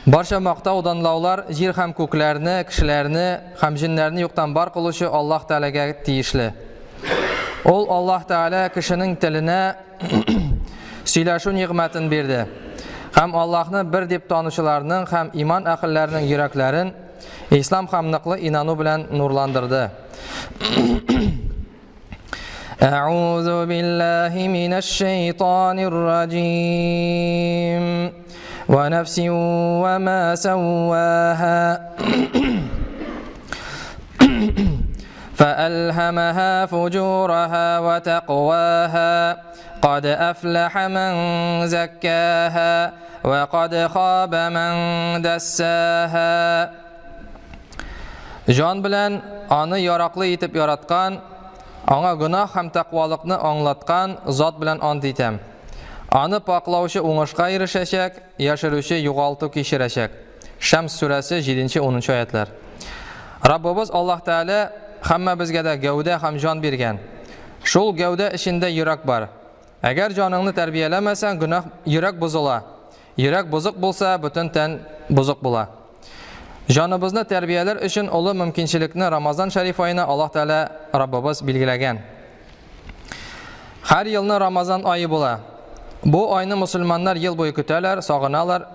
Барча мактау данлаулар җир һәм күкләрне, кешеләрне һәм җеннәрне юктан бар кылучы Аллаһ Тәгаләгә тиешле. Ул Аллаһ Тәгалә кешенең теленә сөйләшү нигъмәтен бирде. Һәм Аллаһны бер дип танучыларның һәм иман әһелләренең йөрәкләрен ислам һәм ныклы инану белән нурландырды. أعوذ بالله من الشيطان الرجيم ونفس وما سواها فألهمها فجورها وتقواها قد أفلح من زكاها وقد خاب من دساها Җан белән аны яраклы итеп яраткан, аңа гөнаһ һәм тәкъвалыкны аңлаткан зат белән ант итәм. Аны пакълаучы уңышка ирешәчәк, яшерүче югалту кичерәчәк. Шәмс сүрәсе 7-10 аятлар. Раббыбыз Аллаһ Тәгалә һәммәбезгә дә гәүдә һәм җан биргән. Шул гәүдә эчендә йөрәк бар. Әгәр җаныңны тәрбияләмәсәң, гөнаһ йөрәк бозыла. Йөрәк бозык булса, бөтен тән бозык була. Җаныбызны тәрбияләр өчен олы мөмкинчелекне Рамазан шәриф аена Аллаһ Тәгалә Раббыбыз билгеләгән. Һәр елны Рамазан ае була. Бу айны мусульманнар ел буе көтәләр, сагыналар.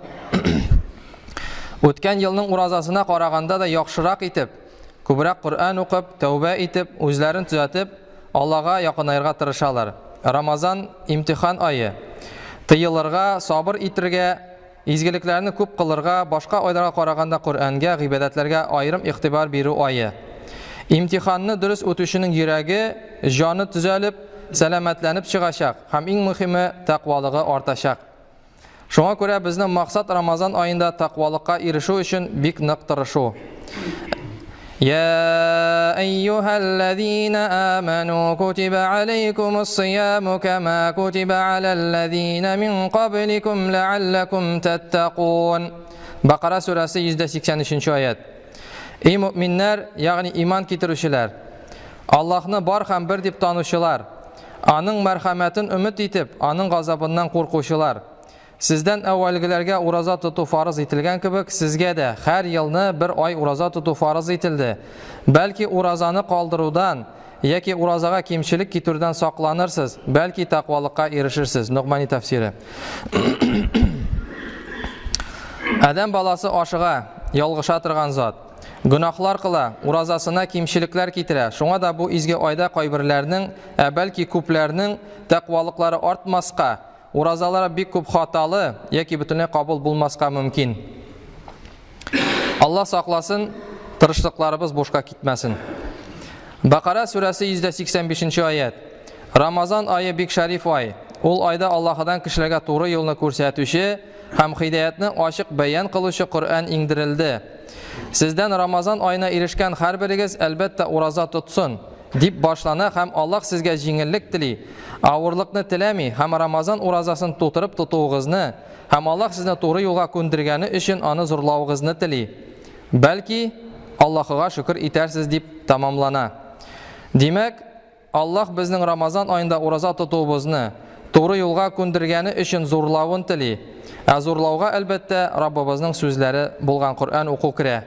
Үткән елның уразасына караганда да яхшырак итеп, күбрәк Коръән укып, тәүбә итеп, үзләрен төзәтеп, Аллага якынаерга тырышалар. Рамазан имтихан ае. Тыелырга, сабыр итергә, изгелекләрне күп кылырга, башка айларга караганда Коръәнгә, гыйбадәтләргә аерым игътибар бирү ае. Имтиханны дөрес үтүченең йөрәге, җаны төзәлеп, сәламәтләнеп чыгачак һәм иң мөхиме, тәкъвалыгы артачак. Шуңа күрә безнең максат Рамазан аенда тәкъвалыкка ирешү өчен бик нык тырышу. يا أيها الذين آمنوا كتب عليكم الصيام كما كتب على الذين من قبلكم لعلكم تتقون Бакара сүрәсе 183 аят. Эй мөминнәр, ягъни иман китерүчеләр, Аллаһны бар һәм бер дип танучылар, Аның мәрхәмәтен өмет итеп, Аның газабыннан куркучылар! Сездән әүвәлгеләргә ураза тоту фарыз ителгән кебек, сезгә дә һәр елны бер ай ураза тоту фарыз ителде. Бәлки уразаны калдырудан яки уразага кимчелек китерүдән сакланырсыз, бәлки тәкъвалыкка ирешерсез. Ногмани тәфсире. Адәм баласы ашыга, ялгыша торган зат. Гөнаһлар кыла, уразасына кимчелекләр китерә. Шуңа да бу изге айда кайберләрнең, ә бәлки күпләрнең тәкъвалыклары артмаска, уразалары бик күп хаталы яки бөтенләй кабул булмаска мөмкин. Алла сакласын, тырышлыкларыбыз бушка китмәсен. Бакара сүрәсе 185 нче аять. Рамазан ае бик шәриф ай. Ул айда Аллаһыдан кешеләргә туры юлны күрсәтүче һәм хидаятны ачык бәян кылучы Коръән иңдерелде. Сездән Рамазан аена ирешкән һәрберегез, әлбәттә, ураза тотсын, дип башлана һәм Аллаһ сезгә җиңеллек тели, авырлыкны теләми һәм Рамазан уразасын тутырып тотуыгызны һәм Аллаһ сезне туры юлга күндергәне өчен аны зурлавыгызны тели. Бәлки, Аллаһыга шөкер итәрсез, дип тәмамлана. Димәк, Аллаһ безнең Рамазан аенда ураза тотуыбызны, туры юлга күндергәне өчен зурлавын тели. Ә зурлауга, әлбәттә, Раббыбызның сүзләре булган Коръән уку керә.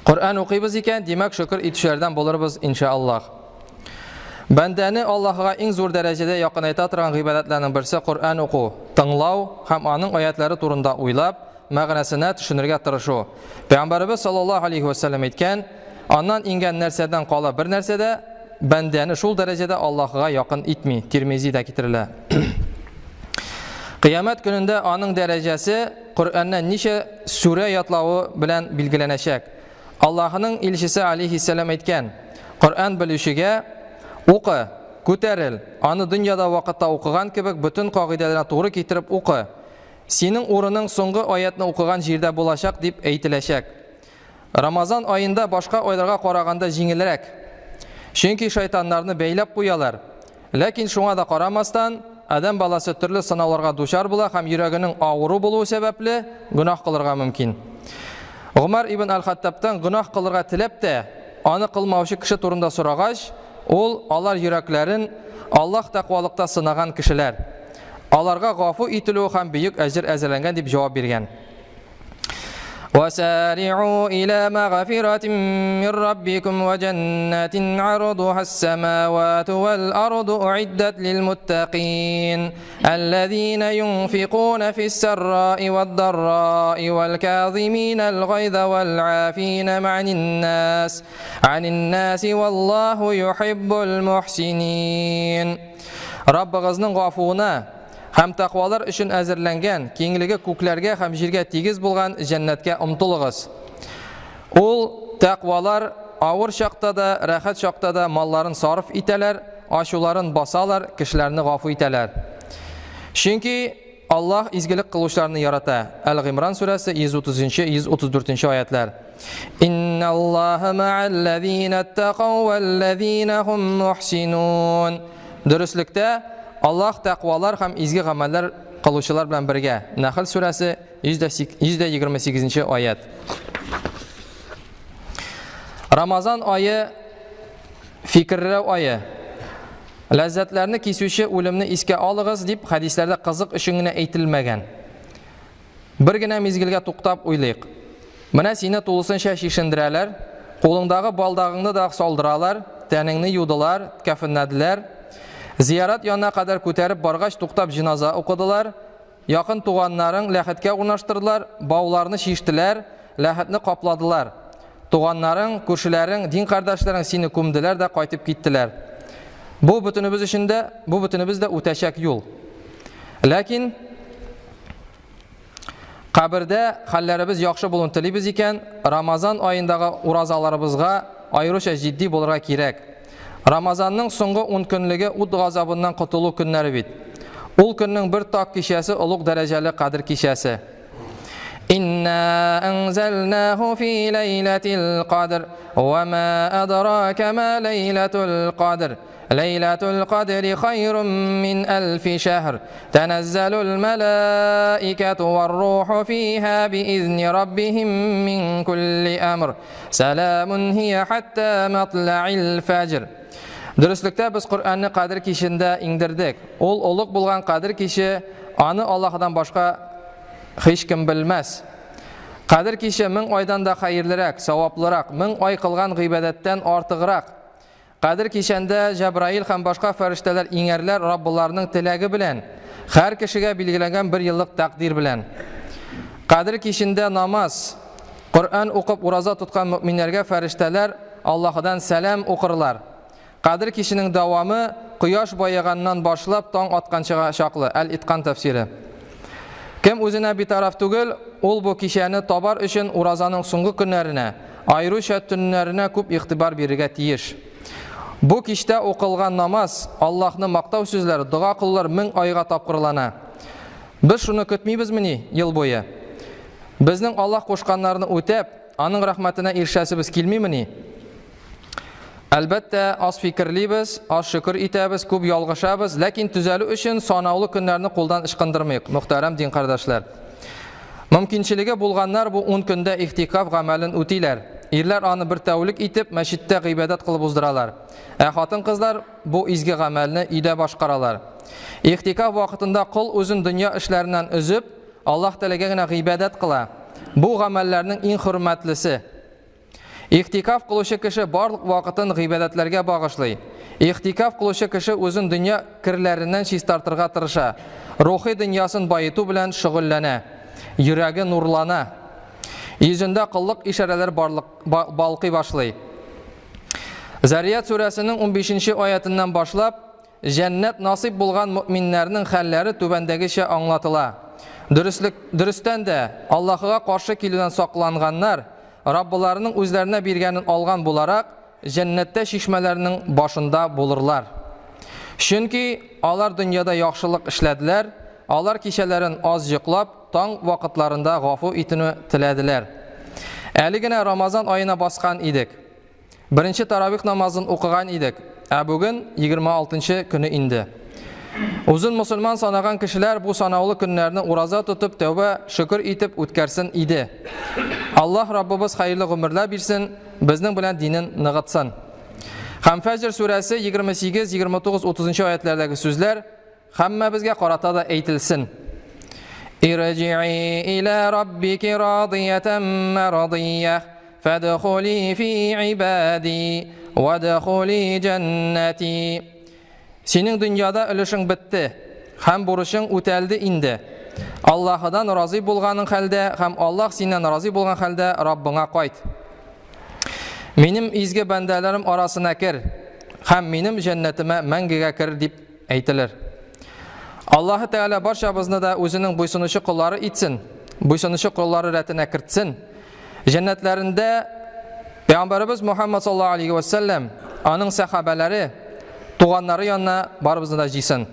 Коръән укыйбыз икән, димәк, шөкер итүчеләрдән булырбыз, иншаАллаһ. Бәндәне Аллаһыга иң зур дәрәҗәдә якынайта торган гыйбадәтләрнең берсе Коръән уку, тыңлау һәм аның аятлары турында уйлап, мәгънәсенә төшенергә тырышу. Пәйгамбәребез саллаллаһу алейхи ва сәлләм әйткән, аннан иңгән нәрсәдән кала бер нәрсә дә бәндәне шул дәрәҗәдә Аллаһыга якын итми. Тирмизидә китерелә. Кыямәт көнендә аның дәрәҗәсе Коръәннән ничә сүрә ятлавы белән билгеләнәчәк. Аллаһының илчесе алейхиссәлам әйткән, Коръән белүчегә укы, күтәрел, аны дөньяда вакытта укыган кебек бөтен кагыйдәләренә туры китереп укы. Синең урының соңгы аятны укыган җирдә булачак, дип әйтеләчәк. Рамазан аенда башка айларга караганда җиңелрәк. Чөнки шайтаннарны бәйләп куялар. Ләкин шуңа да карамастан, адәм баласы төрле сынауларга дучар була һәм йөрәгенең авыру булуы сәбәпле гөнаһ кылырга мөмкин. Гомәр ибн әл-Хаттабтан гөнаһ кылырга теләп тә, аны кылмаучы кеше турында сорагач, ул, алар йөрәкләрен Аллаһ тәкъвалыкта сынаган кешеләр. Аларга гафу ителү һәм бөек әҗер әзерләнгән дип җавап биргән. وسارعوا إلى مغفرة من ربكم وجنة عرضها السماوات والأرض أعدت للمتقين الذين ينفقون في السراء والضراء والكاظمين الغيظ والعافين عن الناس عن الناس والله يحب المحسنين Раббыгызның гафуына һәм тәкъвалар өчен әзерләнгән, киңлеге күкләргә һәм җиргә тигез булган җәннәткә омтылыгыз. Ул тәкъвалар авыр чакта да, рәхәт чакта да малларын сарыф итәләр, ачуларын басалар, кешеләрне гафу итәләр. Чөнки Аллаһ изгелек кылучыларны ярата. Әл-Гыймран сүрәсе 130-134 аятлар. Инналлаһа ма'аллазина аттакау валлазина хум мухсинун. Дөреслектә, Аллаһ тәкъвалар һәм изге гамәлләр кылучылар белән бергә. Нәхл сүрәсе 128 аят. Рамазан ае фикерләү ае. Ләззәтләрне кисүче үлемне искә алыгыз дип хәдисләрдә кызык өчен генә әйтелмәгән. Бер генә мизгелгә туктап уйлыйк. Менә сине тулысынча чишендерәләр, кулыңдагы балдагыңны да салдыралар, тәнеңне юдылар, кәфенләделәр. Зиярат янына кадәр күтәреп баргач, туктап җеназа укыдылар. Якын туганнарың ләхеткә урнаштырдылар, бауларны чиштеләр, ләхетне капладылар. Туганнарың, күршеләрең, дин кардәшләрең сине күмделәр дә кайтып киттеләр. Бу бөтенебез өчен дә, бу бөтенебез дә үтәчәк юл. Ләкин Кабердә хәлләребез яхшы булуын телибез икән, Рамазан аендагы уразаларыбызга аеруча җитди булырга кирәк. Рамазанның соңгы ун көнлеге ут газабыннан котылу көннәре бит. Ул көннең бер так кичәсе олуг дәрәҗәле Кадер кичәсе. Инна анзалнаху фи ләйләтил кадр, ва ма адрака ма ләйләтул кадр. Ләйләтул кадри хайрум мин әлфи шәһр. Тәнәззәлул мәләикәту вар-руху фиһа биизни раббихим мин кулли әмр. Сәламун һия хәтта матлаил фәҗр. Дөреслектә без Коръәнне Кадер кичендә иңдердек. Ул олуг булган Кадер киче, аны Аллаһыдан башка һичкем белмәс. Кадер киче мең айдан да хәерлерәк, саваплырак, мең ай кылган гыйбадәттән артыграк. Кадер кичәндә Җәбраил һәм башка фәрештәләр иңәрләр Раббыларының теләге белән, һәр кешегә билгеләнгән бер еллык тәкъдир белән. Кадер кичендә намаз, Коръән укып ураза тоткан мөэминнәргә фәрештәләр Аллаһыдан сәлам укырлар. Кадер киченең дәвамы кояш баеганнан башлап таң атканчыга чаклы. Әл-Иткан тәфсире. Кем үзенә битараф түгел, ул бу кичәне табар өчен уразаның соңгы көннәренә, аеруча төннәренә күп игътибар бирергә тиеш. Бу кичтә укылган намаз, Аллаһны мактау сүзләре, дога кылулар мең айга тапкырлана. Без шуны көтмибезмени ел буе? Безнең Аллаһ кушканнарны үтәп, аның рәхмәтенә ирешәсебез килмимени? Әлбәттә, аз фикерлибез, аз шөкер итәбез, күп ялгышабыз, ләкин төзәлү өчен санаулы көннәрне кулдан ычкындырмыйк, мөхтәрәм дин кардәшләр. Мөмкинчелеге булганнар бу ун көндә ихтикаф гамәлен үтиләр. Ирләр аны бер тәүлек итеп мәчеттә гыйбадәт кылып уздыралар. Ә хатын-кызлар бу изге гамәлне өйдә башкаралар. Ихтикаф вакытында кол үзен дөнья эшләреннән өзеп, Аллаһ Тәгаләгә генә гыйбадәт кыла. Бу гамәлләрнең иң хөрмәтлесе. Ихтикаф кылучы кеше барлык вакытын гыйбадәтләргә багышлый. Ихтикаф кылучы кеше үзен дөнья керләреннән чистартырга тырыша, рухи дөньясын баету белән шөгыльләнә, йөрәге нурлана, йөзендә коллык ишарәләр барлык, балкый башлый. Зарият сүрәсенең 15 нче аятыннан башлап, Җәннәт насыйп булган мөэминнәрнең хәлләре түбәндәгечә аңлатыла. Дөреслек, дөрестән дә, Аллаһыга каршы килүдән сакланганнар, Раббыларының үзләренә биргәнен алган буларак, җәннәттә чишмәләрнең башында булырлар. Чөнки алар дөньяда яхшылык эшләделәр, алар кичәләрен аз йоклап, таң вакытларында гафу итүне теләделәр. Әле генә Рамазан аена баскан идек. Беренче таравих намазын укыган идек, ә бүген 26 нчы көне инде. Үзен мосылман санаган кешеләр бу санаулы көннәрне ураза тотып, тәүбә, шөкер итеп үткәрсен иде. Аллаһ Раббыбыз хәерле гомерләр бирсен, безнең белән динен ныгытсын. Һәм Фәҗр сүрәсе 28, 29, 30 аятләрдәге сүзләр Һәммәбезгә карата да әйтелсен. Ирҗи'i иля раббики радиятан мардия, фадхули фи ибади, вадхули җәннәти. Синең дөньяда өлешең бетте һәм бурычың үтәлде инде. Аллаһыдан разый булганың хәлдә һәм Аллаһ синнән разый булган хәлдә Раббыңа кайт. Минем изге бәндәләрем арасына кер һәм минем җәннәтемә мәңгегә кер дип әйтелер. Аллаһы Тәгалә барчабызны да үзенең буйсынучы коллары итсен, буйсынучы коллары рәтенә кертсен. Җәннәтләрендә Пәйгамбәребез Мухаммад саллаллаһу алейхи ва сәлләм, аның сәхабәләре, туганнары янына барыбызны да җыйсын.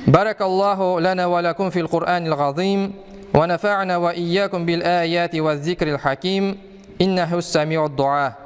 Баракаллаһу лана ва лакум фил Куръанил газим ва нафа'на ва ийякум бил аяти ва зикрил хаким. Иннаху самиуд дуа.